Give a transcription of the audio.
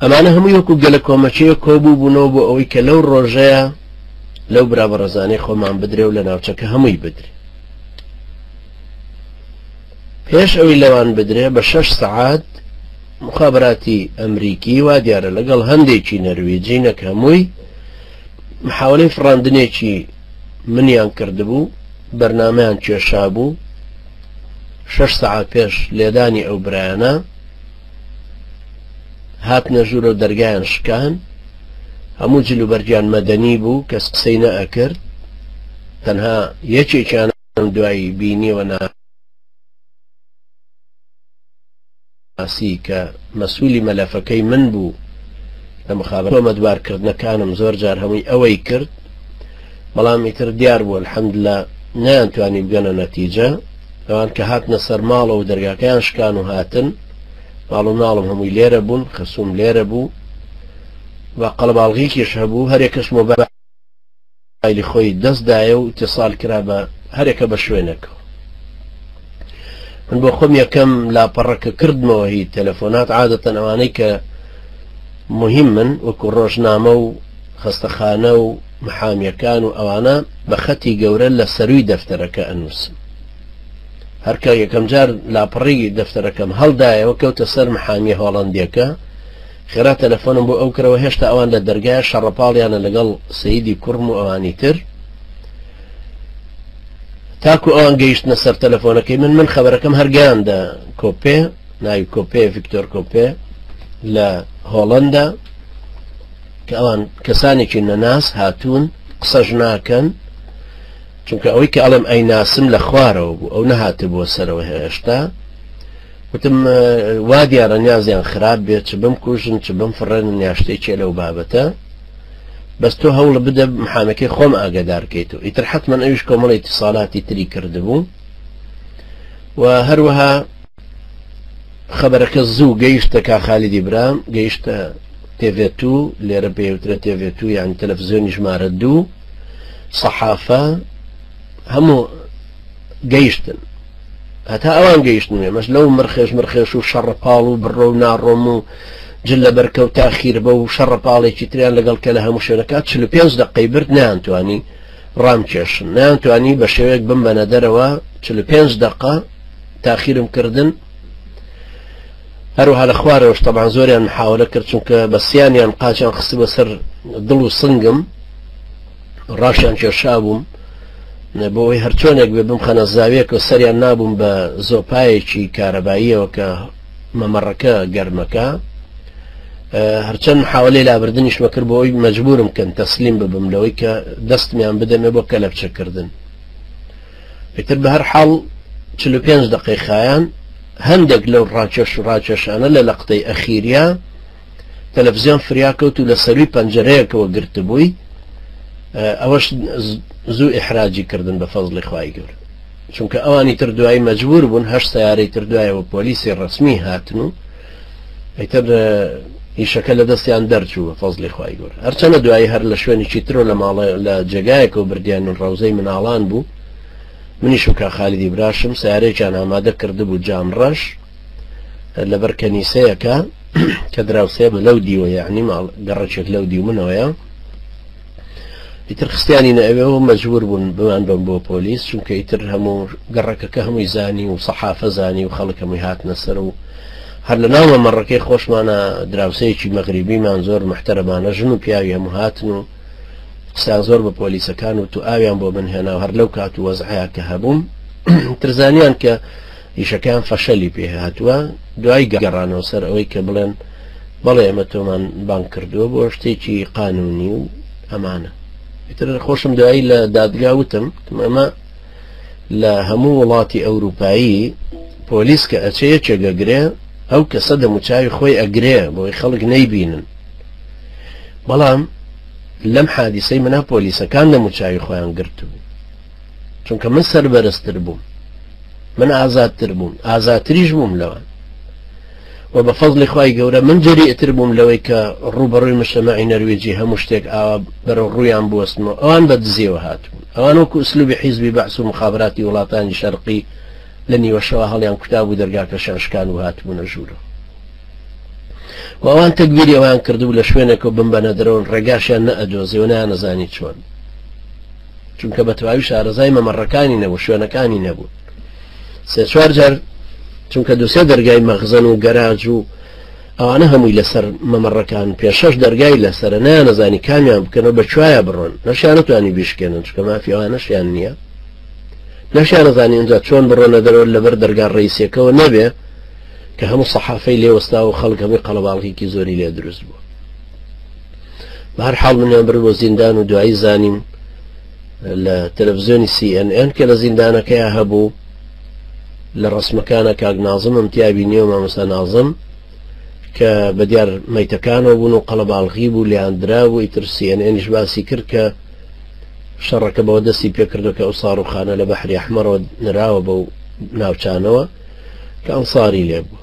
ئەمانە هەمووی وەکو گەلەکۆمەکێ کۆبووبوونەوە بۆ ئەوەی کە لەو ڕۆژەیە لەو برا بەڕێزانەی خۆمان بدرێ و لە ناوچەکە هەمووی بدرێ. پێش ئەوی لەوان بدرێ بە شەش سەعات مخابراتی ئەمریکی وا دیارە لەگەڵ هەندێکی نەرویجی نەک هەمووی محاولەی فڕاندنێکی منیان کردبوو بەرنامەیان کێشابوو شەش سەعات پێش لێدانی ئەو برایانە هاتنە ژوورەوە دەرگایان شکان هەموو جل و بەرگیان مەدەنی بوو کەس قسەی نەئەکرد تەنها یەکێکیان دوایی بینیەوە ناسی کە مەسولی مەلەفەکەی من بوو لە مخابرات تۆمەتبارکردنەکانم زۆر جار هەمووی ئەوەی کرد بەڵام ئیتر دیار بوو الحمدللە نەیانتوانی بگەنە نەتیجە ئەوان کە هاتنە سەر ماڵەوە و دەرگاکەیان شکان و هاتن ماڵ و مناڵم هەمووی لێرە بوون خەسوم لێرە بوو و قەڵەباڵغیکیش هەبوو هەرێکەش مۆبایلی خۆی دەست دایە و اتصال کرا بە هەرێکە بە شوێنێکەوە من بۆ خۆم یەکەم لاپەڕەکە کردمەوە هی تەلەفۆنات عادەتەن ئەوانەی کە مهمن وەکو ڕۆژنامە و خەستەخانە و محامیەکان و ئەوانە بە خەتی گەورە لە سەروی دەفتەرەکە ئەنووسم هەرکە یەکەم جار لاپەڕی دەفتەرەکەم هەڵدایەوە کەوتە سەر محامیە هۆڵەندیەکە خێرا تەلەفۆنم بۆ ئەو کرەوە هێشتا ئەوان لە دەرگایە شەڕەپاڵیانە لەگەڵ سەیدی کوڕم و ئەوانی تر تاکو ئەوان گەیشتنە سەر تەلەفۆنەکەی من من خەبەرەکەم هەرگەیاندە کۆپێ ناوی کۆپێ ڤیکتۆر کۆپێ لە هۆڵەندا کە ئەوان کەسانێکی نەناس هاتوون قسەش ناکەن چونکە ئەوەی کە ئەڵێم ئەیناسم لە خوارەوە بوو ئەو نەهاتبووە سەرەوە هێشتا وتم وا دیارە نیازیان خراپ بێت چ بمکوژن چ بمفڕێنن یا شتێکێ لەو بابەتە بەس تۆ هەوڵ بدە محامەکەی خۆم ئاگادار کەیت و ئیتر حتمما ئەویش کۆمەڵی اتصالاتی تری کردبوو و هەروەها خەبەرەکە زوو گەیشتە کا خالیدی برام گەیشتە تێڤێ تو لێرە پێوترە تێڤێ تو یعنی تەلەفزیۆنی ژمارە دوو سەحافە هەموو گەیشتن هەتا ئەوان گەیشتن ئێمەش لەو مرخێش مرخێش و شەڕەپاڵ و بڕۆ و ناڕۆم و جل لەبەرکە و تاخیر بە و شەڕەپاڵێکی تریان لەگەڵ کە لە هەموو شوێنەکە 45 دقەی برد نەیانتوانی ڕامکێشن نەیانتوانی بە شێوەیەک بمبەنە دەرەوە 45 دقە تاخیرم کردن هەروەها لە خوارەوەش تەبعەن زۆریان محاولە کرد چونکە بە سیانیان قاچیان خستبووە سەر دڵ و سنگم ڕاشیان کێشابووم بۆ ئەوەی هەرچۆنێک بێ بمخەنە زاویەک و سەریان نابووم بە زۆپایەکی کارەباییەوە کە مەمەڕەکە گەرمەکە هەرچەند محاولەی لابردنیشمە کرد بۆ ئەوی مەجبورم کەن تەسلیم ببم لەوەی کە دەستمیان بدەمێ بۆ کەلەپچەکردن ئیتر بە هەر حاڵ 45 دقەی خایان هەندێک لەو ڕاکێش و ڕاکێشانە لە لەقتەی ئەخیریا تەلەفزیۆن فریا کەوت و لە سەروی پەنجەرەیەکەوە گرتبووی ئەوەش زوو ئیحراجی کردن بە فەزڵی خوای گەورە چونکە ئەوانی تر دوایی مەجبور بوون هەشت سیارەی تر دوایەوە پۆلیسی ڕسمی هاتن و ئیتر ئیشەکە لە دەستیان دەرچوو بە فەزلی خوای گەورە هەرچەنە دوایی هەر لە شوێنێکی ترۆ لە ماڵە لە جێگایەکەوە بردیان و ڕەوزەی مناڵان بوو منیش و کا خالیدی براشم سیارێکیان ئامادە کردبوو جام ڕەش لەبەر کەنیسەیەکە کە دراوسێ بە لەو دیوە یعنی ماڵ گەڕەکێک لەو دیو منەوەیە ئیتر خستیانی نەئەوێەوە مەجبور بوون بمان بم بۆ پۆلیس چونکە ئیتر هەموو گەڕەکەکە هەمووی زانی و سەحافە زانی و خەڵک هەمووی هاتنە سەر و هەر لە ناو مەمەڕەکەی خۆشمانە دراوسەیەکی مەغریبیمان زۆر محتەرەمانە ژن و پیاوی هەموو هاتن و قسەیان زۆر بە پۆلیسەکان و تو ئاویان بۆ من هێنا و هەر لەو کات و وەزعەیە کە هەبووم ترزانیان کە ئیشەکەیان فەشەلی پێ هاتووە دوای گەڕانەوە سەر ئەوەی کە بڵێن بەڵێ ئێمە تۆمان بانگ کردووە بۆ شتێکی قانونی و ئەمانە ئیتر خۆشم دوایی لە دادگا وتم ئەمە لە هەموو وڵاتی ئەوروپایی پۆلیس کە ئەچێ یەکێک ئەگرێ ئەو کەسە دەموچاوی خۆی ئەگرێ بۆی خەڵک نەیبینن بەڵام لەم حادیسەی منا پۆلیسەکان دەموچاوی خۆیان گرتبوو چونکە من سەربەرزتر بووم من ئازادتر بووم ئازاتریش بووم لەوان و بە فەزڵی خوای گەورە من جەریئتر بووم لەوەی کە ڕووبەڕووی مجتەمەعی نەرویجی هەموو شتێک ئاوا بەرەو ڕوویان بوەستمەوە ئەوان بە دزیەوە هاتبوون ئەوان وەکو ئوسلوبی حیزبی بەعس و مخابراتی وڵاتانی شەرقی لە نیوەشەوە هەڵیان کوتابوو دەرگاکەشیان شکان و هاتبوونە ژوورەوە. و ئەوان تەگبیری ئەویان کردبوو لە شوێنێکەوە بمبەنە دەرەوە، ڕێگاشیان نەئەدۆزیەوە، نەیانەزانی چۆن، چونکە بە تەواوی شارەزای مەمەڕەکانی نەبوو، شوێنەکانی نەبوو. سێ چوار جار چونکە دوسێ دەرگای مەخزەن و گەراج و ئەوانە هەمووی لەسەر مەمەڕەکان پێ شەش دەرگای لەسەرە، نەیانەزانی کامیان بکەنەوە بە کوایە بڕۆن، نەشیانەتوانی بیشکێنن چونکە مافی ئەوانەشیان نییە، نەشیانەزانی ئینجا چۆن بڕۆنە دەرەوە لەبەر دەرگا ڕئیسیەکەوە نەبێ کە هەموو سەحافەی لێ وەستا و خەڵک هەمووی قەڵەباڵغیکی زۆری لێ دروست بوو. بە هەر حاڵ منیان برد بۆ زیندان و دوایی زانیم لە تەلەڤزیۆنی سی ئێن ئێن کە لە زیندانەکەیا هەبوو لە ڕسمەکانە کاک نازمم تیا بینیەوە، مامۆستا نازم کە بە دیار مەیتەکانەوە بوون و قەڵەباڵغی بوو لێیان درا بوو. ئیتر سی ئێن ئێنیش باسی کرد کە شەڕەکە بەوە دەستی پێکردو کە ئەو ساڕوخانە لە بەحری ئەحمەرەوە نراوە بەو ناوچانەوە کە ئەنساری لێ بوو.